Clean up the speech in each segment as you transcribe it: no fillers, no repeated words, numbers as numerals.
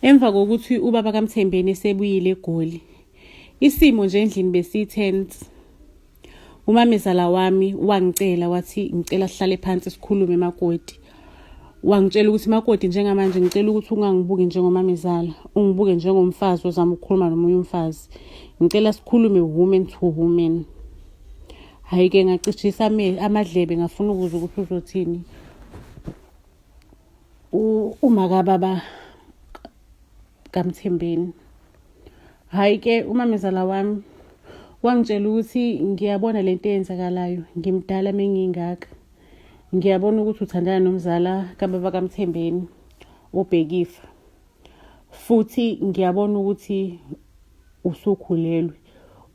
Emva kokuthi ubaba kaMthembeni esebuyile eGoli, isimo nje endlini besi-tense. Umamezala wami wangicela wathi ngicela sihlale phansi sikhulume makoti. Wangitshela ukuthi makoti njengamanje ngicela ukuthi ungangibuki njengomamezala, ungibuke njengomfazi ozama ukukhuluma nomunye umfazi. Ngicela sikhulume woman to woman. Hhayi-ke ngacijisa amadlebe ngafuna ukuzwa ukuthi uzothini. Uma kababa kaMthembeni. Hhayi ke umamezala wami wangitshela ukuthi ngiyabona lento eyenzakalayo ngimdala mengingaka. Ngiyabona ukuthi uthandana nomzala kababa kaMthembeni uBhekifa. Futhi ngiyabona ukuthi usukhulelwe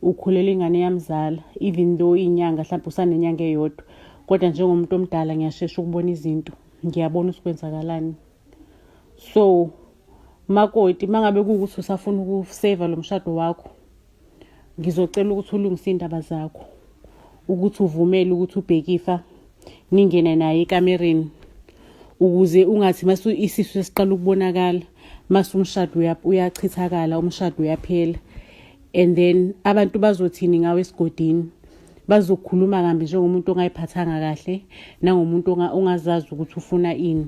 ukhulelwe ingane yamzala even though inyanga mhlawumbe usanenyanga eyodwa kodwa njengomuntu omdala ngiyashesha ukubona izinto ngiyabona ukuthi kwenzakalani so makoti mangabe kuwukuthi usafuna ukuseva lo mshado wakho ngizocela ukuthi ulungise iy'ndaba zakho ukuthi uvumele ukuthi ubhekifa ningene naye ekamereni ukuze ungathi mase isisu sesiqala ukubonakala mase umshado uyachithakala umshado uyaphela and then abantu bazothini ngawe esigodini bazokhuluma kambi njengomuntu ongayiphathanga kahle nangomuntu ongazazi ukuthi ufuna ini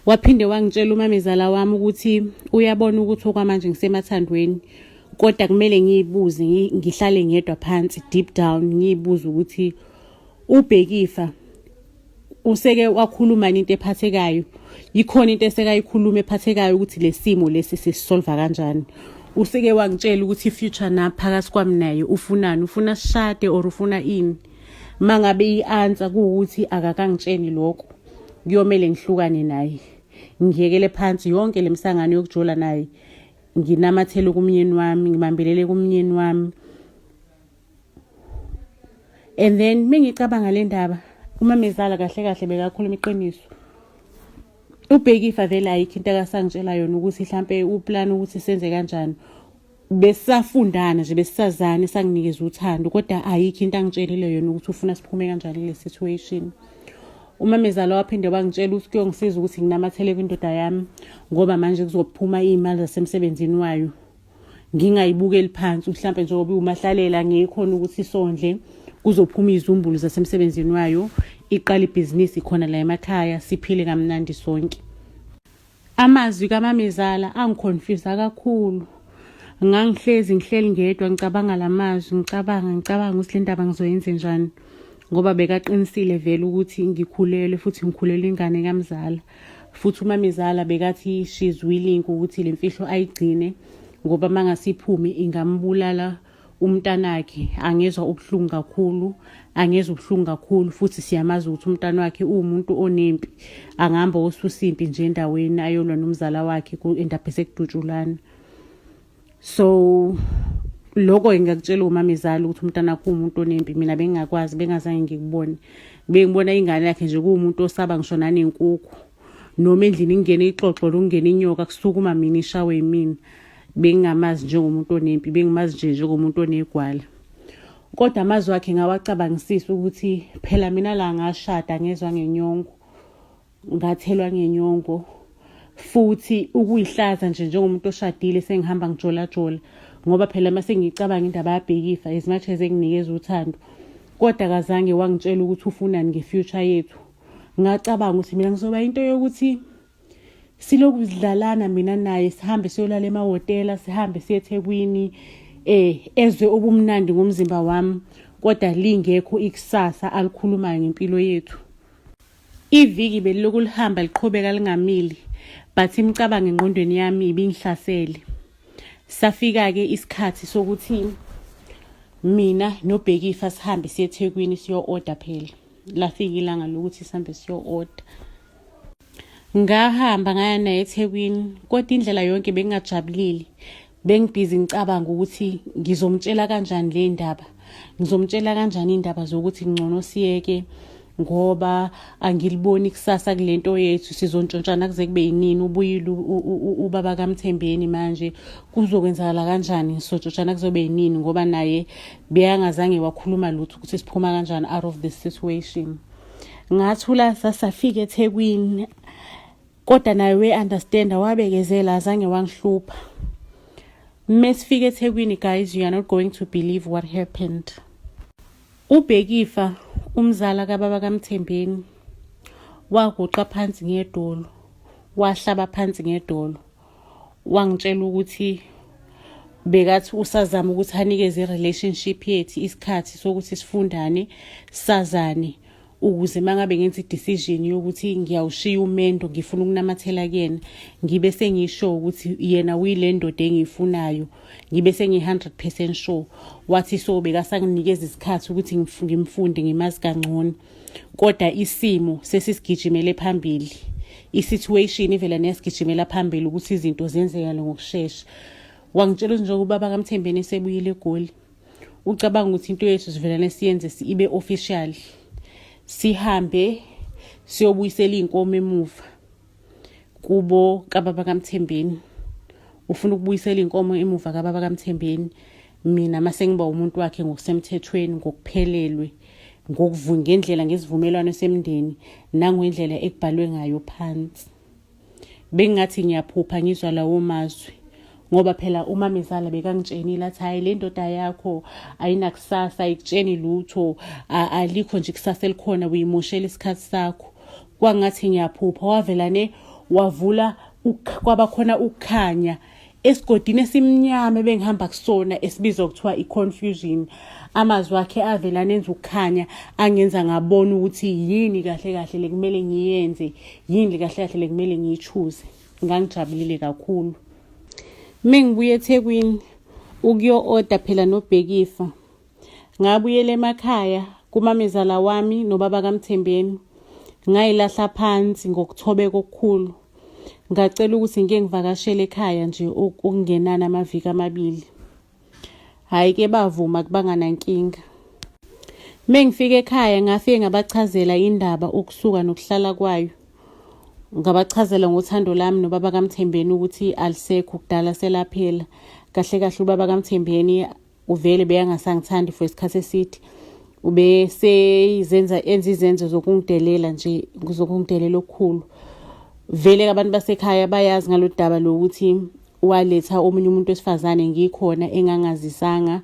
Waphinde wangitshela umamezala wami ukuthi uyabona ukuthi okwamanje ngisemathandweni kodwa kumele ngiyibuze ngihlale ngedwa phansi deep down ngiyibuze ukuthi uBhekifa useke wakhuluma into ephathekayo yikhona into esekayikhuluma ephathekayo ukuthi lesimo lesi sisisolva kanjani useke wangitshela ukuthi i-future na phakathi kwami naye ufunani ufuna sishade or ufuna ini mangabe i-answer kuwukuthi akakangitsheli lokho kuyomele ngihlukane naye ngiyekele phansi yonke lemisangano yokujola naye nginamathele kumyeni wami ngibambelele kumyeni wami and then mengicabanga le ndaba umamezala kahle kahle bekakhuluma iqiniso ubhekifa vele ayikho into akasangitshela yona ukuthi mhlampe uplan ukuthi senze kanjani besisafundana nje besisazana esanginikeza uthando kodwa ayikho into angitshelile yona ukuthi ufuna siphume kanjani kule situation umamezala waphinde wangitshela ukuthi kuyongisiza ukuthi nginamathele kwindoda yami ngoba manje kuzophuma iy'mali zasemsebenzini wayo ngingayibukeli phansi mhlampe njengoba iwumahlalela ngikhona ukuthi sondle kuzophuma izizumbulu zasemsebenzini wayo iqala ibhizinisi khona la emakhaya siphile kamnandi sonke Amazwi kamamezala angiconfuse kakhulu. Ngangihlezi ngihleli ngedwa ngicabanga lamazwi ngicabanga ngicabanga ukuthi le ndaba ngizoyenze njani ngoba bekaqinisile vele ukuthi ngikhulelwe futhi ngikhulelwe ingane kamzala futhi umamezala bekathi she's willing ukuthi le mfihlo ayigcine ngoba mangasiphumi ingambulala umntanakhe angezwa ubuhlungu kakhulu angezwa ubuhlungu kakhulu futhi siyamazi ukuthi umntana wakhe uwumuntu onempi angihamba osusa impi nje endaweni ayolwa nomzala wakhe ku-endaphe sekudutshulana so lokho ngingakutshela umamezala ukuthi umntana wakho uwumuntu onempi mina bengingakwazi bengazange ngikubone bengibona ingane yakhe nje kuwumuntu osaba ngisho nanenkukhu noma endlini kungena ixoxo lokungena inyoka kusukuma mina ishawe yimina bengingamazi njengomuntu onempi bengimazi nje njengomuntu onegwala kodwa amazwi akhe ngawacabangisisa ukuthi phela mina la ngashada ngezwa ngenyongo ngathelwa ngenyongo futhi ukuyihlaza nje njengomuntu oshadile sengihamba ngijolajola ngoba phela uma sengiyicabanga indaba yabhekifa as much as enginikeza uthando kodwa kazange wangitshela ukuthi ufunani nge-future yethu ngacabanga ukuthi mina ngizoba into yokuthi Siloku sidlalana mina naye sihambe siyolala emahhotela sihambe siye eThekwini eh ezwe ubumnandi ngomzimba wami kodwa lingekho ikusasa alikhulumayo ngempilo yethu. Iviki beliloku lihamba liqhubeka lingamile but imicabango engqondweni yami ibingihlasele. Safika-ke isikhathi sokuthi mina noBhekifa sihambe siye eThekwini siyo-order phela. Lafika ilanga lokuthi sihambe siyo-order. Ngahamba ngaya naye eThekwini kodwa indlela yonke bengingajabulile. Bengibhizi ngicabanga ukuthi ngizomtshela kanjani le ndaba. Ngizomtshela kanjani iy'ndaba zokuthi ngcono siyeke ngoba angiliboni ikusasa kule nto yethu sizontshontshana kuze kube yinini ubuyile ubaba kaMthembeni manje kuzokwenzakala kanjani sontshontsana kuzobe yinini ngoba naye bekangazange wakhuluma lutho ukuthi siphuma kanjani out of this situation. Ngathula sasafika eThekwini. Kodwa naye we-understanda, wabekezela, azange wangihlupha. Mesifika eThekwini, guys, you are not going to believe what happened. Ubhekifa, umzala kababa kaMthembeni, waguqa phansi ngedolo, wahlaba phansi ngedolo, wangitshela ukuthi bekathi usazama ukuthi anikeze i-relationship yethu isikhathi sokuthi sifundane, sazane, ukuze mangabe ngenza i-decision yokuthi ngiyawushiya umendo, ngifuna ukunamathela kuyena, ngibe sengisho ukuthi yena uyile ndoda engiyifunayo, ngibe sengiyi-100% sure. Wathi so bekasanginikeza isikhathi ukuthi ngimfunde, ngimazi kangcono, kodwa isimo sesisigijimele phambili, i-situation ivela neyasigijimela phambili ukuthi izinto zenzeka ngokushesha. Wangitshela ukuthi njengoba ubaba kaMthembeni esebuyile eGoli, ucabanga ukuthi into yethu sivelane siyenze ibe official, sihambe siyobuyisela iy'nkomo emuva kubo kababa kaMthembeni. Ufuna ukubuyisela iy'nkomo emuva kababa kaMthembeni, mina mase ngiba umuntu wakhe ngokusemthethweni, ngokuphelelwe, ngendlela, ngesivumelwano semndeni nangendlela ekubhalwe ngayo phansi. Bengingathi ngiyaphupha ngizwa lawo mazwi, ngoba phela umamezala bekangitshenile, athi, "Hayi, le ndoda yakho ayinakusasa, ayikutsheni lutho, alikho nje ikusasa elikhona, uyimoshela isikhathi sakho." Kwangathi ngiyaphupha. Wavela ne wavula, kwaba khona ukukhanya esigodini esimnyama ebengihamba kusona esibizwa kuthiwa i-confusion. Amazwi akhe avela nenza ukukhanya, angenza ngabona ukuthi yini kahle kahle lekumele ngiyenze, yini kahle kahle lekumele ngiyi-choose. Ngangijabulile kakhulu. Mengibuye eThekwini ukuyo-order phela noBhekifa, ngabuyela emakhaya kumamezala wami nobaba kaMthembeni, ngayilahla phansi ngokuthobeka okukhulu, ngacela ukuthi ngike ngivakashele ekhaya nje okungenani amaviki 2. Hhayi-ke, bavuma, kubanganankinga. Mengifika ekhaya, ngafike ngabachazela indaba ukusuka nokuhlala kwayo. Ngabachazela ngothando lami nobaba kaMthembeni ukuthi alisekho, kudala selaphela. Kahle kahle ubaba kaMthembeni uvele beyangasangithandi for isikhathi eside, ubesezenza, enza izenzo zokungidelela nje, zokungidelela okukhulu. Vele abantu basekhaya bayazi ngalolu daba lokuthi waletha omunye umuntu wesifazane ngikhona, engangazisanga,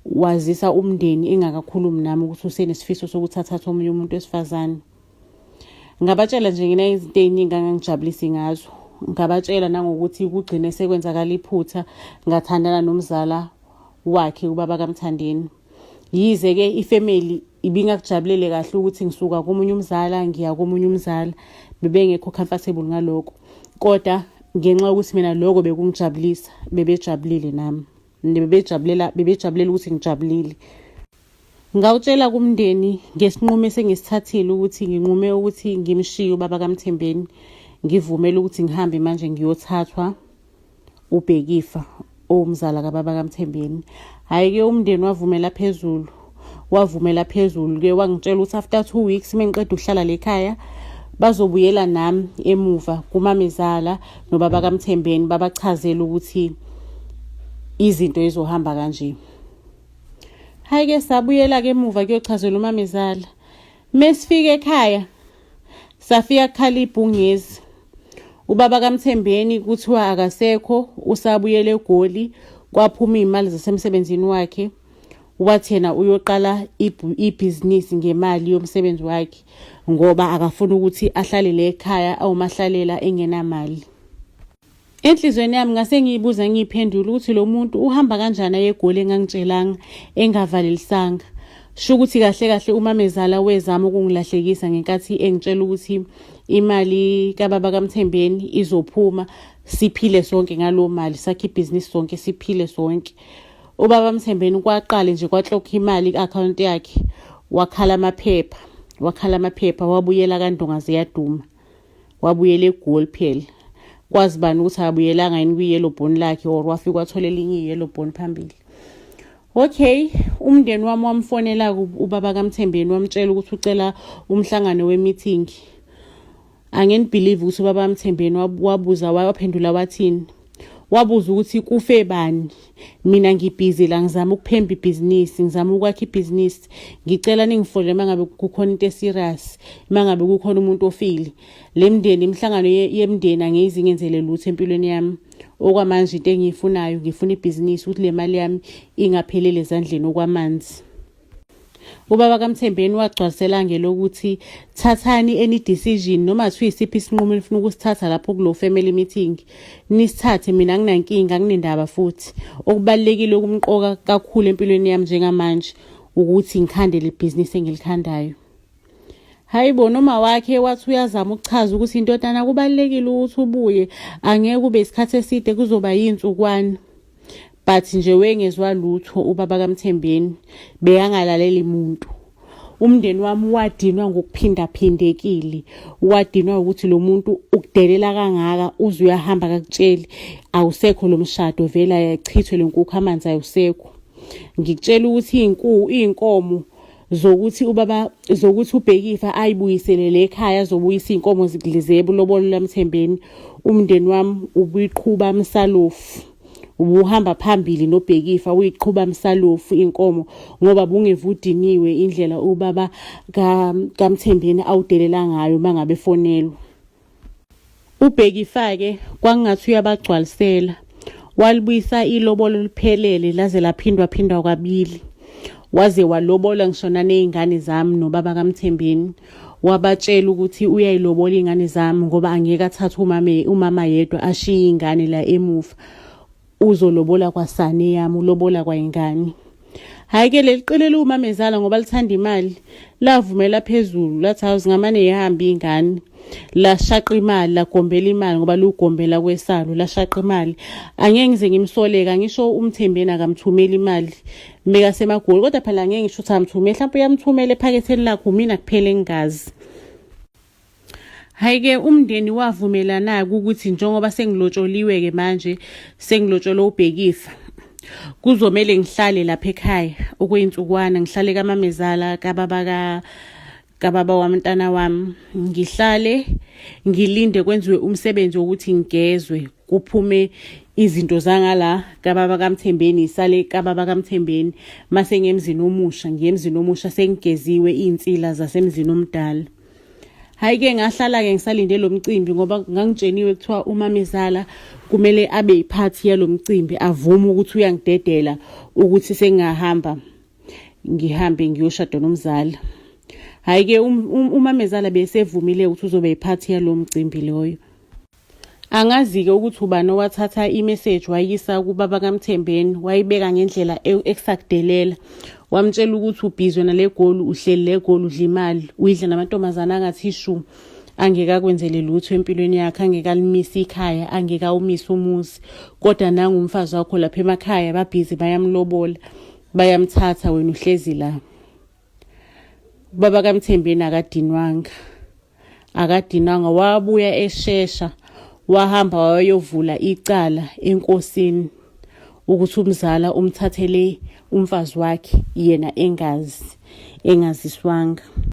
wazisa umndeni engakakhulumi nami ukuthi usenesifiso sokuthi athathe omunye umuntu wesifazane. Ngabatshela nje ngina izinto ey'ningi angangijabulisi ngazo. Ngabatshela nangokuthi kugcine sekwenzakala iphutha, ngathandana nomzala wakhe ubaba kaMthandeni, yize-ke ifamily ibingakujabulele kahle ukuthi ngisuka komunye umzala ngiya komunye umzala, bebengekho comfortable ngalokho, kodwa ngenxa yokuthi mina lokho bekungijabulisa, bebejabulile nami, bebejabulela, bebejabulela ukuthi ngijabulile. Ngawutshela kumndeni ngesinqumo esengisithathile, ukuthi nginqume ukuthi ngimshiye ubaba kaMthembeni, ngivumele ukuthi ngihambe manje ngiyothathwa uBhekifa owumzala kababa kaMthembeni. Hhayi-ke, umndeni wavumela phezulu, wavumela phezulu-ke. Wangitshela ukuthi after 2 weeks, uma ngiqeda ukuhlala le khaya, bazobuyela nami emuva kumamezala nobaba kaMthembeni, babachazele ukuthi izinto izohamba kanje. Hhayi-ke, sabuyela-ke emuva kuyochazela umamezala. Mesifika ekhaya, safika kukhala ibhungezi. Ubaba kaMthembeni kuthiwa akasekho, usabuyele eGoli, kwaphuma iy'mali zasemsebenzini wakhe. Wathi yena uyoqala ibhizinisi ngemali yomsebenzi wakhe, ngoba akafuni ukuthi ahlalele ekhaya awumahlalela engenamali. Enhliziyweni yami ngase ngiyibuza, ngiyiphendula ukuthi lo muntu uhamba kanjani aye eGoli engangitshelanga, engavalelisanga? Sho ukuthi kahle kahle umamezala wezama ukungilahlekisa ngenkathi engitshela ukuthi imali kababa kaMthembeni izophuma, siphile sonke ngalowo mali, sakhe ibhizinisi sonke, siphile sonke. Ubaba Mthembeni kwaqale nje kwaklokha imali ku-akhawunti yakhe, wakhala amaphepha, wakhala amaphepha, wabuyela kandonga ziyaduma, wabuyela eGoli phela. Kwazi bani ukuthi akabuyelanga yini kwi-yellow bone lakhe, or wafika wathola elinye i-yellow bone phambili? Okay, umndeni wami wamfonela ubaba kaMthembeni, wamtshela ukuthi ucela umhlangano we-meeting. Angenibelieve ukuthi ubaba kaMthembeni wabuza, waphendula wathini. Wabuza ukuthi kufe bani. Mina ngibhizi la ngizama ukuphemba ibhizinisi, ngizama ukwakha ibhizinisi. Ngicela ningifonele uma ngabe kukhona into eserious, uma ngabe kukhona umuntu ofile. Le mndeni imihlangano yemndeni angiyizi ngenzele lutho empilweni yami. Okwamanje into engiyifunayo ngifuna ibhizinisi ukuthi le mali yami ingapheleli ezandleni okwamanzi. Ubaba kaMthembeni wagcwalisela ngelokuthi thathani any decision noma kuthiwa isiphi isinqumo enifuna ukusithatha lapho kulo family meeting nisithathe mina anginankinga anginendaba futhi okubalulekile okumqoka kakhulu empilweni yami njengamanje ukuthi ngikhande le bhizinisi engilikhandayo. Hayi bo noma wakhe wathi uyazama ukuchaza ukuthi indodana kubalulekile ukuthi ubuye angeke kube isikhathi eside kuzoba yinsukwana. But nje wengezwa lutho ubaba kaMthembeni bekangalaleli muntu. Umndeni wami wadinwa ngokuphindaphindekile wadinwa ukuthi lo muntu ukudelela kangaka uze uyahamba kakutsheli awusekho lo mshado vele ayachithwe le nkukhu amanzi ayusekho. Ngikutshela ukuthi iy'nkomo zokuthi ubaba zokuthi uBhekifa ayibuyisele le ekhaya azobuyisa iy'nkomo zebulobolo laMthembeni umndeni wami ubuyiqhuba msalofu ubuhamba phambili noBhekifa uyiqhuba msalofu inkomo ngoba bungevudiniwe indlela ubaba kaMthembeni awudelela ngayo mangabe fonelwa. UBhekifake kwangathi uyabagcwalisela walibuyisa ilobolo liphelele laze laphindwa phindwa kwabili waze walobola ngisho naney'ngane zami nobaba kaMthembeni wabatshela ukuthi uyayilobola iy'ngane zami ngoba angeke athathe umama umama yedwa ashiye iy'ngane la emuva uzolobola kwasane yami ulobola kwayingane hhayi ke leli qile liwumamezala ngoba lithanda imali lavumela phezulu lathi hawu zingamane yihambe iy'ngane lashaqa imali lagombela imali ngoba lugombela kwesalo lashaqa imali angeke ngize ngimsoleka ngisho umthembeni akamthumeli imali mekasemagoli kodwa phela angeke ngisho ukuthi amthumele mhlawumpe uyamthumela ephaketheni lakhe umina kuphela engingazi. Hhayi-ke umndeni wavumelana-ke ukuthi njengoba sengilotsholiwe-ke manje sengilotsholwe uBhekifa kuzomele ngihlale lapha ekhaya okwey'nsukwana ngihlale kamamezala kababa ka kababa wamntana wami ngihlale ngilinde kwenziwe umsebenzi wokuthi ngigezwe kuphume izinto zangala kababa kaMthembeni isale kababa kaMthembeni mase ngemzini omusha ngiyemzini omusha sengigeziwe iy'nsila zasemzini omdala. Hhayi-ke ngahlala-ke ngisalinde lo mcimbi ngoba ngangitsheniwe kuthiwa umamezala kumele abe yiphathi yalo mcimbi avume ukuthi uyangidedela ukuthi sengingahamba ngihambe ngiyoshada nomzala. Hhayi-ke um, um, umamezala besevumile ukuthi uzobe yiphathi yalo mcimbi loyo. Angazi-ke ukuthi ubani owathatha imeseji wayisa kubaba kaMthembeni wayibeka ngendlela e-, ekusakudelela wamtshela ukuthi ubhizwe nale goli uhleli le goli udla imali uyidla namantombazane angathi shu angeke akwenzele lutho empilweni yakhe angeke alimise ikhaya angeke awumise umuzi kodwa nangumfazi wakho lapha emakhaya babhizi bayamlobola bayamthatha wena uhlezi la. Ubaba kaMthembeni akadinwanga akadinwanga wabuya eshesha wahamba wayovula icala enkosini ukuthi umzala umthathele umfazi wakhe yena engazi engaziswanga.